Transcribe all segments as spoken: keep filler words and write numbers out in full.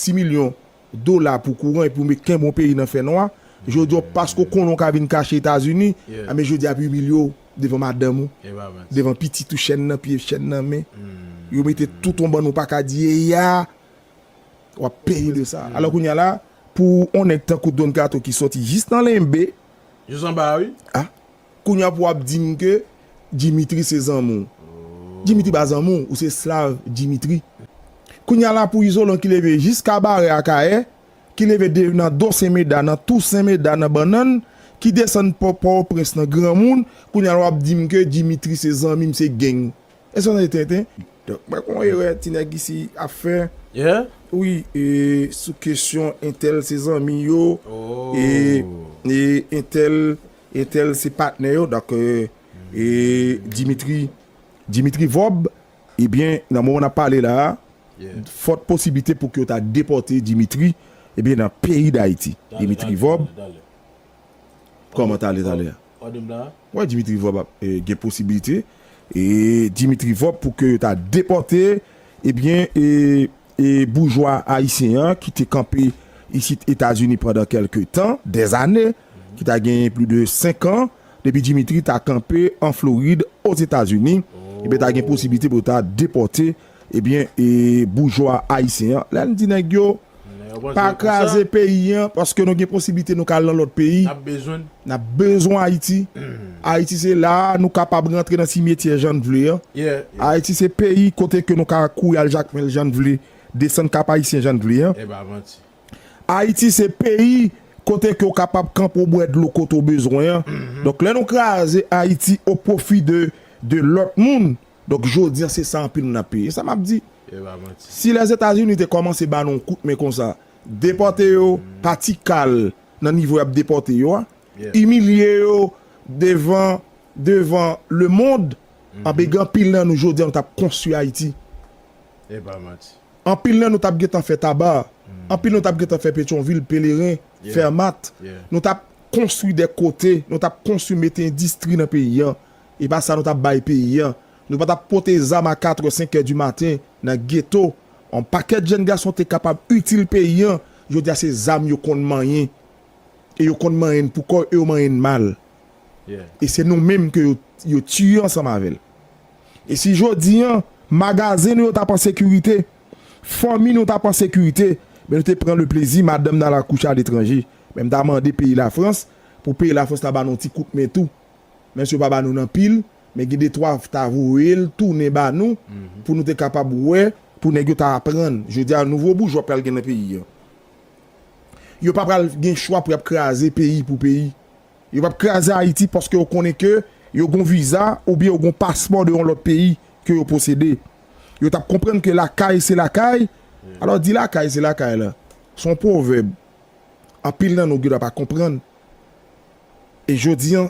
sis milyon dola pou kouran epi w met kenbe yon peyi nan fènwa, jodi a paske w konnen w ka vin kache Etazini, Yeah. Enben jodi a ap imilye w devan madanm ou, E pa manti. Devan pitit ou, chèn nan pye, chèn nan men. Yo mete tout yon bann ou pa ka di eya. W ap peye de sa. Alò kounye a la, pou yon nèg tankou Don Kato ki sòti jis nan Lenbe, Jis anba a, wi. a, kounye a pou w ap di m ke Dimitri se zanmi w. Dimitri pa zanmi w, ou se esklav Dimitri. Kounye a la pou Izolan ki leve jis Kabarè Akayè, ki leve de, nan Do Senmeda, nan Tou Senmeda, nan Bannann, ki desann Pò, Pòtoprens nan Granmoun, kounye a la w ap di m ke Dimitri se zanmi m, se gang. Èske w tande tenten? Donk, mwen konn erè ti nèg isi ap fè. Yeah? Wi, e, sou kesyon entèl se zanmi yo, Oh. e, e entèl, entèl se patnè yo. Donk, e, e, Dimitri, Dimitri Vorbe, ebyen, nan moman n ap pale la a, Yeah. fòt posiblite pou ke yo ta depòte Dimitri, ebyen, nan peyi Dayiti. Talè, Dimitri talè, Vorbe, talè, talè. kòman talè, talè a? Òdè m la. Wè, Dimitri Vorbe ap, e, gen posibilite. E Dimitri Vorbe pou ke yo ta depòte, ebyen, e, e boujwa ayisyen an ki te kanpe isit Etazini pandan kèlke tan, dèzane, ki ta genyen plis de senk an, depi Dimitri ta kanpe an Florid, Ozetazini, ebyen, ta gen posibilite pou yo ta depòte, ebyen, e boujwa ayisyen an. Lè n di nèg yo, pa kraze peyi an, paske nou gen posiblite nou ka al nan lòt peyi. N ap bezwen. N ap bezwen Ayiti. Ayiti se la nou kapab rantre nan simetyè jan n vle an. Yeah. Ayiti se peyi kote ke nou ka kouri al Jakmèl jan n vle, desann Kap Ayisyen jan n vle an. E pa manti. Ayiti se peyi kote ke w kapab kanpe w bwè dlo kote w bezwen an. Donk lè nou kraze Ayiti o pwofi de, de lòt moun, donk jodi an se sa anpil moun ap peye. Sa m ap di. E pa manti. Si Lèzetazini te kòmanse ba nou yon kout men konsa, depòte yo pa ti kal nan nivo y ap depòte yo a, Yeah. imilye yo devan, devan lemonn, anben gen anpil nan nou jodi an nou t ap konstwi Ayiti. E pa manti. Anpil nan nou t ap gentan fè Taba. Anpil nou t ap gentan fè Petyonvil, Peleren, Yeah. Fèmat. Yeah. Nou t ap konstwi de kote, nou t ap konstwi mete endistri nan peyi an. E pa sa nou t ap bay peyi an. Nou pa t ap pote zam a katrè, senkè di maten nan geto. Yon pakèt jèn gason te kapab itil peyi an. Jodi a se zam yo konn manyen. E yo konn manyen n pou kò yo, e yo manyen n mal. Yeah. E se nou menm ke yo, yo tiye ansanm avè l. E si jodi an, magazen nou yo t ap an sekirite, fanmi nou t ap an sekirite, men nou te pran le plezi, madanm n al akouche aletranje. Men m ta mande peyi Lafrans, pou peyi Lafrans ta ba nou yon ti kout men tou. Menm si yo pa ba nou n anpil, men gen de twa ta voye l tounen ba nou, pou nou te kapab wè, pou nèg yo ta aprann. Jodi a, nouvo boujwa pral gen nan peyi an. Yo pa pral gen chwa pou y ap kraze peyi pou peyi. Yo p ap kraze Ayiti paske yo konnen ke yo gon viza oubyen yo gon paspò de yon lòt peyi ke yo posede. Yo t ap konprann ke lakay se lakay. Alò, di lakay se lakay la, se yon pwovèb. Anpil nan nou gen dwa pa konprann. E jodi an,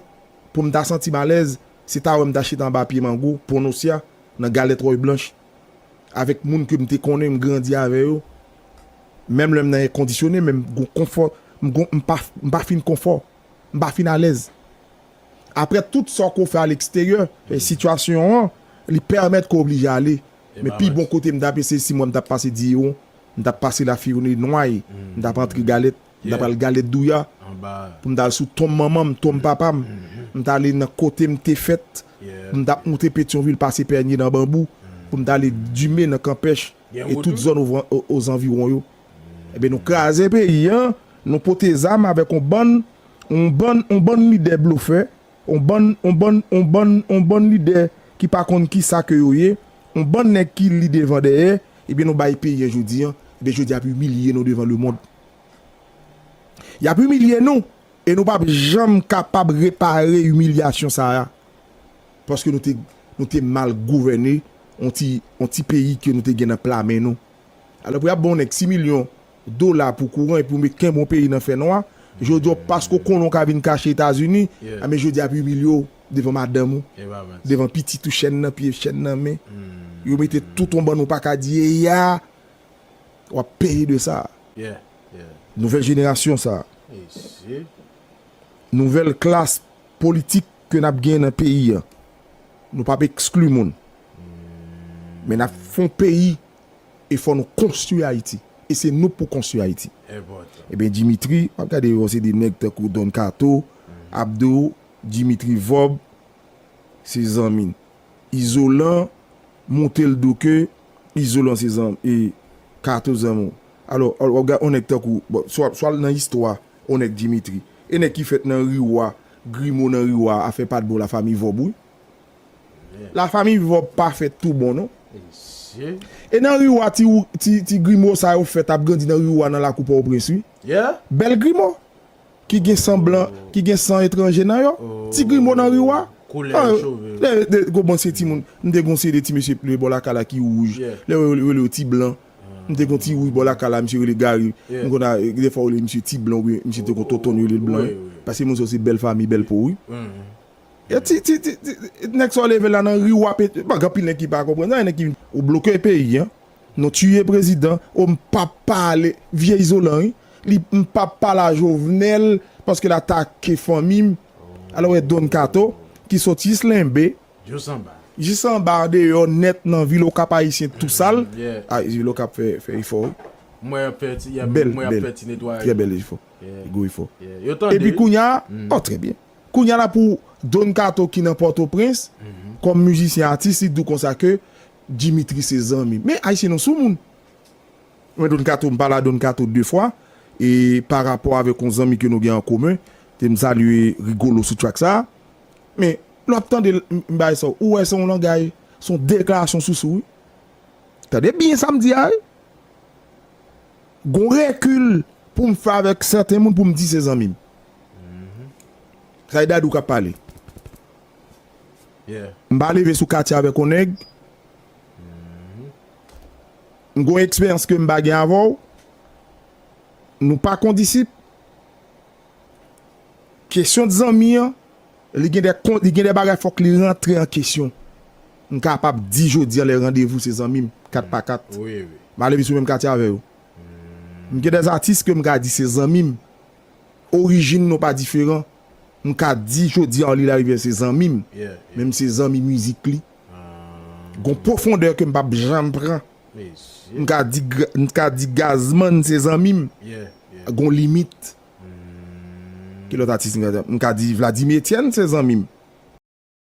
pou m ta santi m alèz, se ta wè m ta chita anba pye mango, Prononcia, nan galèt wòy blanch, avèk moun ke m te konnen, m grandi avè yo. Menm lè m nan èkondisyone, men m gon konfò, m gon, m pa, m pa fin konfò, m pa fin alèz. Apre tout sa ke w fè a leksteryè, e sitiyasyon an, li pèmèt ke w oblije ale. Men pi bon kote m t ap ye, se si mwen m t ap pase Diwon, m t ap pase Lafiwonye Nway, m t ap antre Galèt, m t ap al Galèt Douya, pou m t al sou tonm manman m, tonm papa m, m t ale nan kote m te fèt, m t ap moute Petyonvil, pase Pènye nan Banbou, pou m t ale Dime nan Kanpèch, e tout zòn o, o, ozanviwon yo. Ebyen, nou kraze peyi an, nou pote zam avèk yon bann, yon bann, yon bann lidè blofè, yon bann, yon bann, yon bann, yon bann lidè ki pa konn kisa ke yo ye, yon bann nèg ki li devan dèyè, ebyen, nou bay peyi an jodi an, ebyen, jodi a ap imilye nou devan lemonn. Y ap imilye nou, e nou p ap janm kapab repare imilyasyon sa a. Paske nou te, nou te mal gouvène yon ti, yon ti peyi ke nou te gen nan pla men nou. Alò, pou y ap ba yon nèg sis milyon dola pou kouran epi w met kenbe yon peyi nan fènwa, jodi a, paske w konnen w ka vin kache Etazini, enben jodi a ap imilye w devan madanm ou, devan pitit ou, chèn nan pye, chèn nan men. Yo mete tout yon bann ou pa ka di eya, w ap peye de sa. Yeah, yeah. Nouvèl jenerasyon sa. Mesye. Nouvèl klas politik ke n ap gen nan peyi an. Nou p ap ekskli moun. Men n ap fè yon peyi e fò nou konstwi Ayiti. e se nou k pou konstwi Ayiti. Ebyen, Dimitri, w ap gade yon seri de nèg tankou Don Kato, Abdo, Dimitri Vòb, se zanmi n. Izolan monte l do ke Izolan se zanmi, e Kato zanmi w. Alò, w ap gade yon nèg tankou, bon, swa, swa nan istwa, yon nèg Dimitri. E nèg ki fèt nan Riwa, Grimo nan Riwa, afè pa t bon, lafanmi Vòb, wi. Lafanmi Vòb pa fèt tou bon, non. E nan Riwa, ti, ti, ti Grimo sa yo fèt ap grandi nan Riwa nan lakou Pòtoprens, wi. Bèl Grimo. Ki gen san blan, ki gen san etranje nan yo. Ti Grimo nan Riwa. Koulè cheve. Lè, lè, gwo bon se timoun. M te gon seri de ti mesye bò lakay la ki wouj. Lè yo rele yo ti blan. M te gon ti wouj bò lakay la, misye rele Gary. M konn a, defwa yo rele misye ti blan, oubyen misye te gon tonton yo rele l blan. Paske moun sa se bèl fanmi, bèl po, wi. E ti, ti, ti, ti, nèg sa w leve la nan Riwa, bon, gen anpil nèg ki pa konprann sa, nèg ki, ou bloke peyi an. Nou tiye prezidan, o m p ap pale, vye Izolan, wi. Li, m p ap pale a Jovenel, paske l atake fanmi m. Alò, wè Don Kato, ki soti jis Lenbe, jis anba, andeyò, nèt nan vil Okap ayisyen tou sal. Ah, vil Okap fè, fè efò, wi. Bèl, bèl. Trè bèl efò. Gwo efò. Epi kounye a, oh, trè byen. Kounye a la pou Don Kato ki nan Pòtoprens, kòm mizisyen atis, li di w konsa ke Dimitri se zanmi. Men Ayisyen nou soumoun. Mwen Don Kato, m pale a Don Kato de fwa, e pa rapò avèk yon zanmi ke nou gen an komen, te m salye Rigolo sou track sa. Men, lè w ap tande l, m, m bay sa, ou wè se yon langay, se yon deklarasyon sousou, wi. Tande byen sa m di a, wi. Gon rekil pou m fè avèk sèten moun pou m di se zanmi m. Sa e Dadou k ap pale. M pa leve sou katye avèk yon nèg. M gon eksperyans ke m pa gen avè w. Nou pa kondisip. Kesyon de zanmi an, li gen de kon-, li gen de bagay fòk li rantre an kesyon. M kapab di jodi an lè randevou se zanmi m, kat pa kat. M ale sou menm katye avè yo. M gen de atis ke m ka di se zanmi m. Orijin nou pa diferan. M ka di jodi an Arly Larivière se zanmi m. Men m se zanmi mizik li. Gon pwofondè ke m p ap janm pran. M ka di, m ka di Gazman se zanmi m. Gon limit. Ki lòt atis m ka di? M ka di Vladimir Etienne se zanmi m.